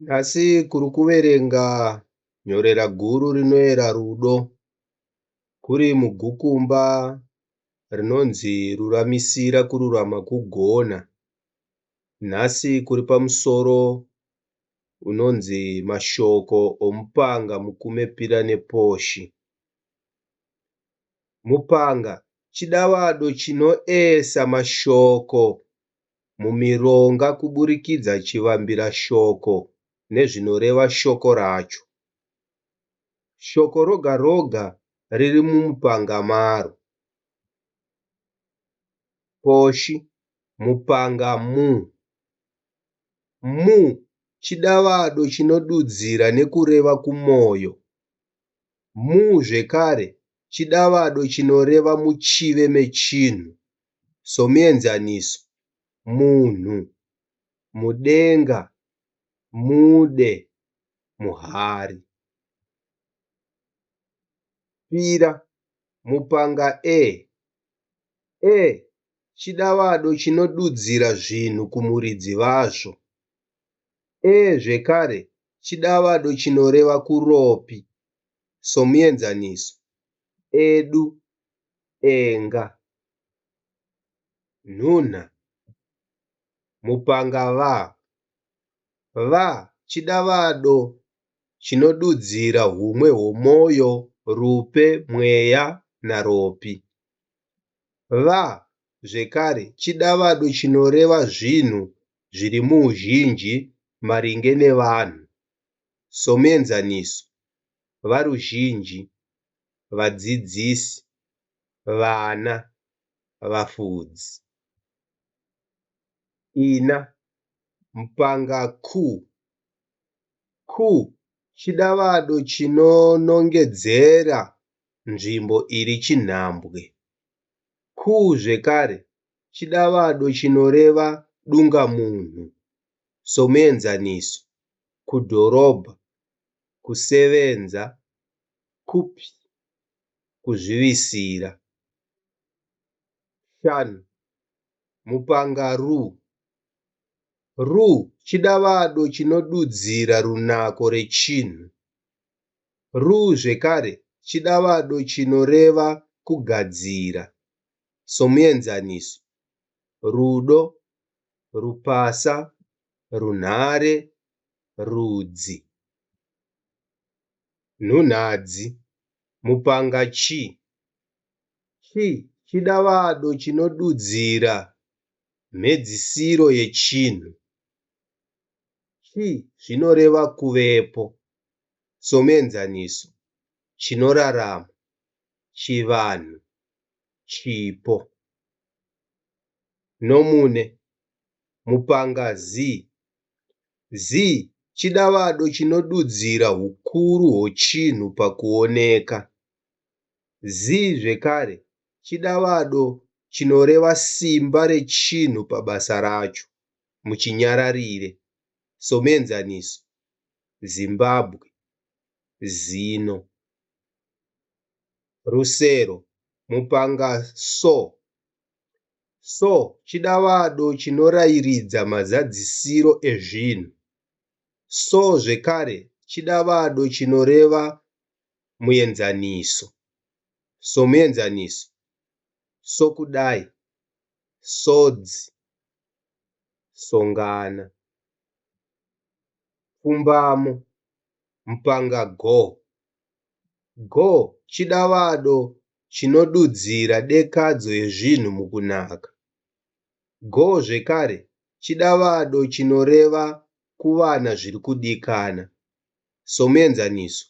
Nhasi kuri kuverenga nyorera guru rinoera rudo kuri mugukumba rinonzi ruramisira kururama kugona. Nhasi kuri pamusoro unonzi mashoko omupanga mukume pira neposhi. Mupanga chidavado chinoesa mashoko mumironga kuburikidza chivambirashoko nezvinoreva shoko racho. Shoko roga roga riri mumupanga maro. Poshi mupanga mu. Mu chidavado chinodudzira nekureva kumoyo. Mu zvekare chidavado chinoreva muchive mechinhu. Somuenzaniso munhu, mudenga, mude, muhari. Pira mupanga e. E chidavado chinodudzira zvinhu kumuridzi vazvo. E zvekare chidavado chinoreva kuropi. Somuenzaniso edu, enga. Nhunha mupanga va. Va chidavado chinodudzira humwe hwomoyo, rupe, mweya naropi. Va zvekare chidavado chinoreva zvinhu zviri muuzhinji maringe nevanhu. Somuenzaniso varuzhinji, vadzidzisi, vana, vafudzi. Ina mupanga ku. Ku chidavado chinonongedzera nzvimbo iri chinhambwe. Ku zvekare chidavado chinoreva dungamunhu. Somuenzaniso kudhorobha, kusevenza, kupi, kuzvivisira. Shanu mupanga ru. Ru chidavado chinodudzira runako rechinhu. Ru zvekare chidavado chinoreva kugadzira. Somuenzaniso rudo, rupasa, runhare, rudzi. Nhunhadzi mupanga chi. Chi chidavado chinodudzira mhedzisiro yechinhu. Chi zvinoreva kuvepo. Somuenzaniso chinorarama, chivanhu, chipo. Nomune mupanga zi. Zi chidavado chinodudzira hukuru hwechinhu pakuoneka. Zi zvekare chidavado chinoreva simba rechinhu pabasa racho muchinyararire. Somuenzaniso Zimbabwe, zino. Rusero mupanga so. So chidavado chinorairidza mazadzisiro ezvinhu. So zvekare chidavado chinoreva muenzaniso. Somuenzaniso sokudai, sodzi, songana. Pfumbamo mupanga go. Go chidavado chinodudzira dekadzo yezvinhu mukunaka. Go zvekare chidavado chinoreva kuvana zviri kudikana. Somuenzaniso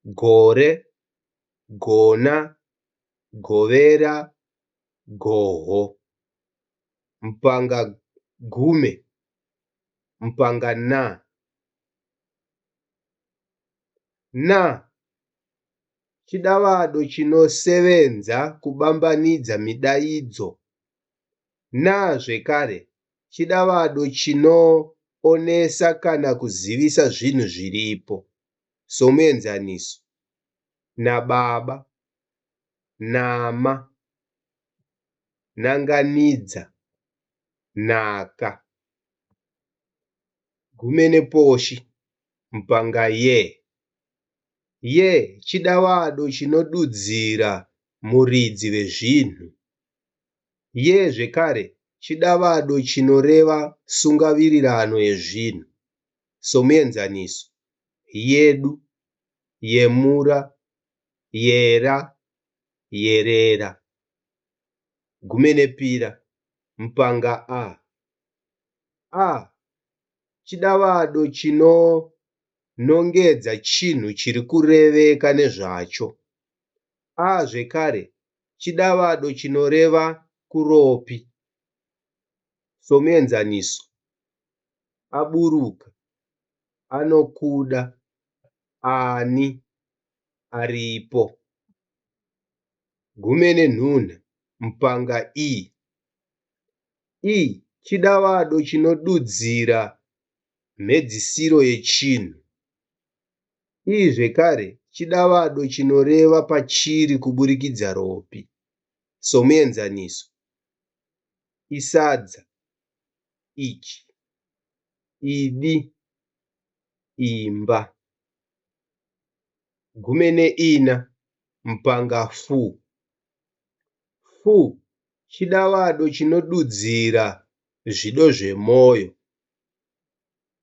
gore, gona, govera, goho. Mupanga gume, mupanga na. Na chidavado chinosevenza kubambanidza midaidzo. Na zvekare chidavado chinoonesa kana kuzivisa zvinhu zviripo. Somuenzaniso nababa, nama, nanganidza, nhaka. Gume neposhi. Mpanga ye. Ye chidavado chinodudzira muridzi vezvinhu. Ye zvekare chidavado chinoreva sungawirirano yezvinhu. Somuenzaniso, yedu, yemura, yera, yerera. Gume nepira. Mpanga a. A chidavado chinonongedza chinhu chiri kureveka nezvacho. A zvekare chidavado chinoreva kuropi. Somuenzaniso, aburuka, anokuda, ani, aripo. Gume nenhunha. Mpanga i. I chidavado chinodudzira mhedzisiro yechinhu. I zvekare chidavado chinoreva pachiri kuburikidza ropi. Somuenzaniso, isadza, ichi, idi, imba. Gume neina. Mpanga fu. Fu chidavado chinodudzira zvido zvemoyo.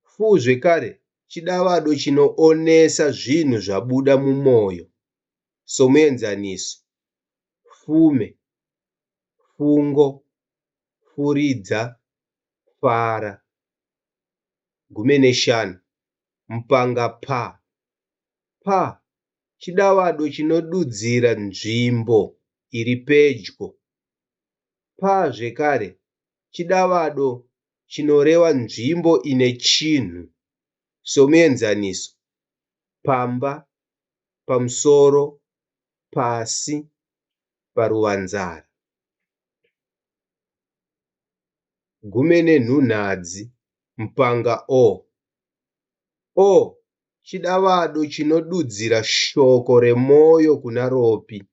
Fu zvekare chidavado chinoonesa zvinhu zvabuda mumoyo. Somuenzaniso, fume, fungo, furidza, fara. Gume neshanu. Mupanga pa. Pa chidavado chinodudzira nzvimbo iri pedyo. Pa zvekare chidavado chinoreva nzvimbo ine chinhu. Somuenzaniso, pamba, pamusoro, pasi, paruvanzara. Gume nenhunhadzi. Mupanga o. O chidavado chinodudzira shoko remoyo kuna Ropi.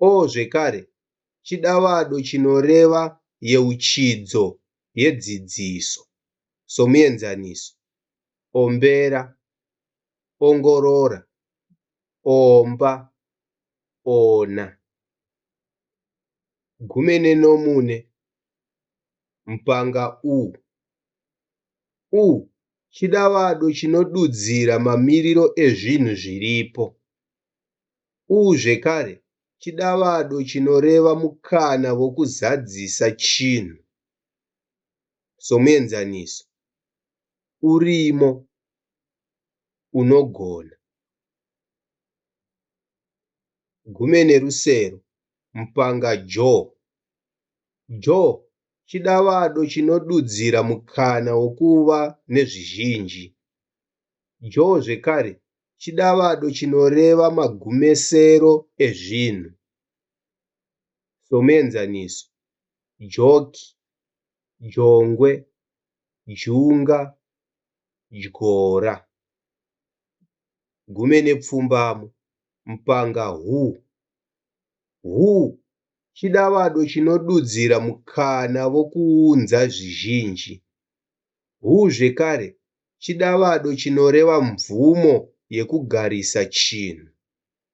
O zvekare chidavado chinoreva yeuchidzo yedzidziso. Somuenzaniso, ombera, ongorora, omba, ona. Gume nenomune. Mupanga u. U chidavado chinodudzira mamiriro ezvinhu zviripo. U zvekare chidavado chinoreva mukana wokuzadzisa chinhu. Somuenzaniso, urimo, unogona. Gume nerusero. Mupanga jo. Jo chidavado chinodudzira mukana wokuva nezvizhinji. Jo zvekare chidavado chinoreva magumesero ezvinhu. Somuenzaniso, joki, jongwe, junga, dyora. Gume nepfumbamwe. Mupanga hu. Hu chidavado chinodudzira mukana wokuunza zvizhinji. Hu zvekare chidavado chinoreva mvumo yekugarisa chinhu.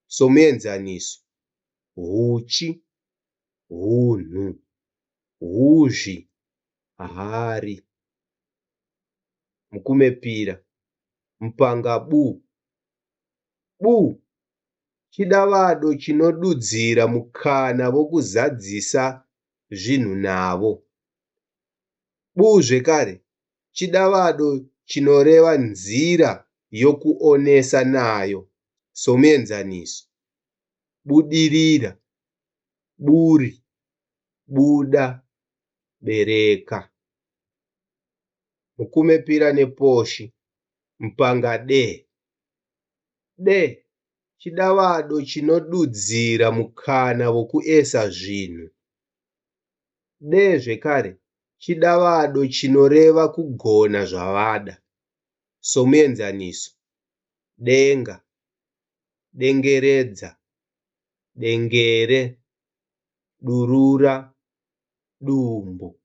Somuenzaniso, huchi, hunhu, huzvi, hari. Mukumepira. Mupanga bu. Bu chidavado chinodudzira mukana wokuzadzisa zvinhu navo. Bu zvekare chidavado chinoreva nzira yokuonesa nayo. Somuenzaniso, budirira, buri, buda, bereka. Mukumepira neposhi. Mupanga de. De chidavado chinodudzira mukana wokuesa zvinhu. De zvekare chidavado chinoreva kugona zvavada. Somuenzaniso, denga, dengeredza, dengere, durura, dumbu.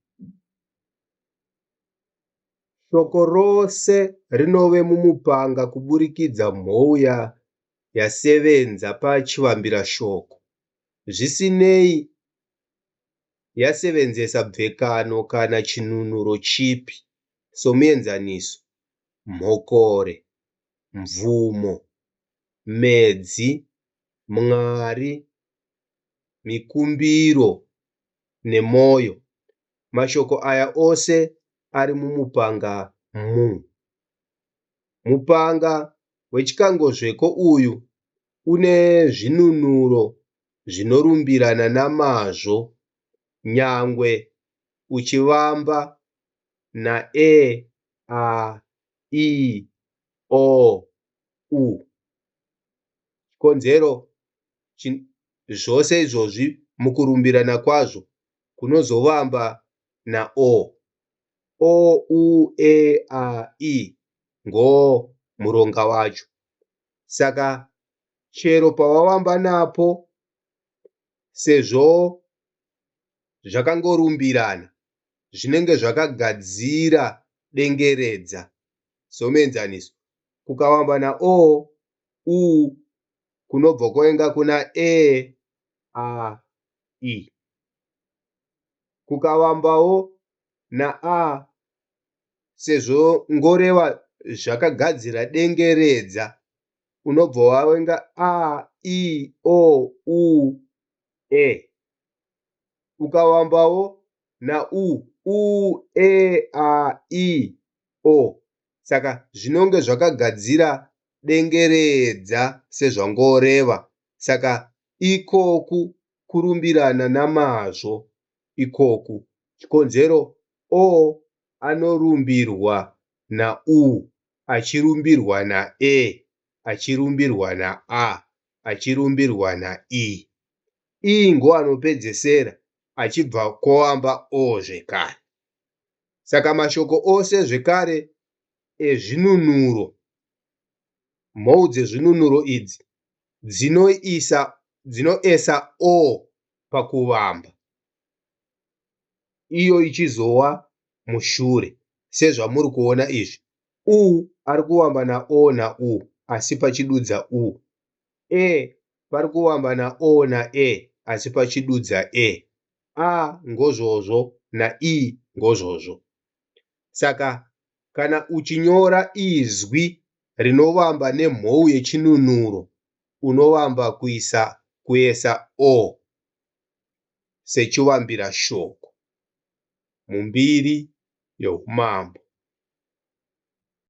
Shoko rose rinove mumupanga kuburikidza mhou yasevenza pachivambirashoko, zvisinei yasevenzesa bvekano kana chinunuro chipi. Somuenzaniso, mhokore, mvumo, medzi, Mwari, mikumbiro nemoyo. Mashoko aya ose ari mumupanga mu. Mupanga wechikangozveko uyu une zvinunuro zvinorumbirana namazvo nyangwe uchivamba na e, a, i, o, u. Chikonzero zvose izvozvi mukurumbirana kwazvo kunozovamba na o. O, u, e, a, i ngo muronga wacho. Saka chero pawavamba napo sezvo zvakangorumbirana zvinenge zvakagadzira dengeredza. Somuenzaniso, kukavamba na o, u kunobva kwainga kuna e, a, i. Kukavambawo na a sezvo ngoreva zvakagadzira dengeredza unobva wavenga a, i, o, u, e. Ukavambawo na u, u, e, a, i, o. Saka zvinonge zvakagadzira dengeredza sezvangoreva. Saka ikoku kurumbirana namazvo ikoku. Chikonzero o anorumbirwa na u achirumbirwa na e achirumbirwa na a achirumbirwa na i. I ngoanopedzesera achibva kwoamba o zvekare. Saka mashoko ose zvekare ezvinunuro, mhou dzezvinunuro idzi dzinoisa dzinoesa o pakuvamba iyo ichizova mushure sezvamuri kuona izvi. U ari kuvamba na o na u asi pachidudza u. E pari kuvamba na o na e asi pachidudza e. A ngozvozvo na i ngozvozvo. Saka kana uchinyora izwi rinovamba nemhou yechinunuro unovamba kuisa kuesa o sechivambirashoko mumbiri youmambo.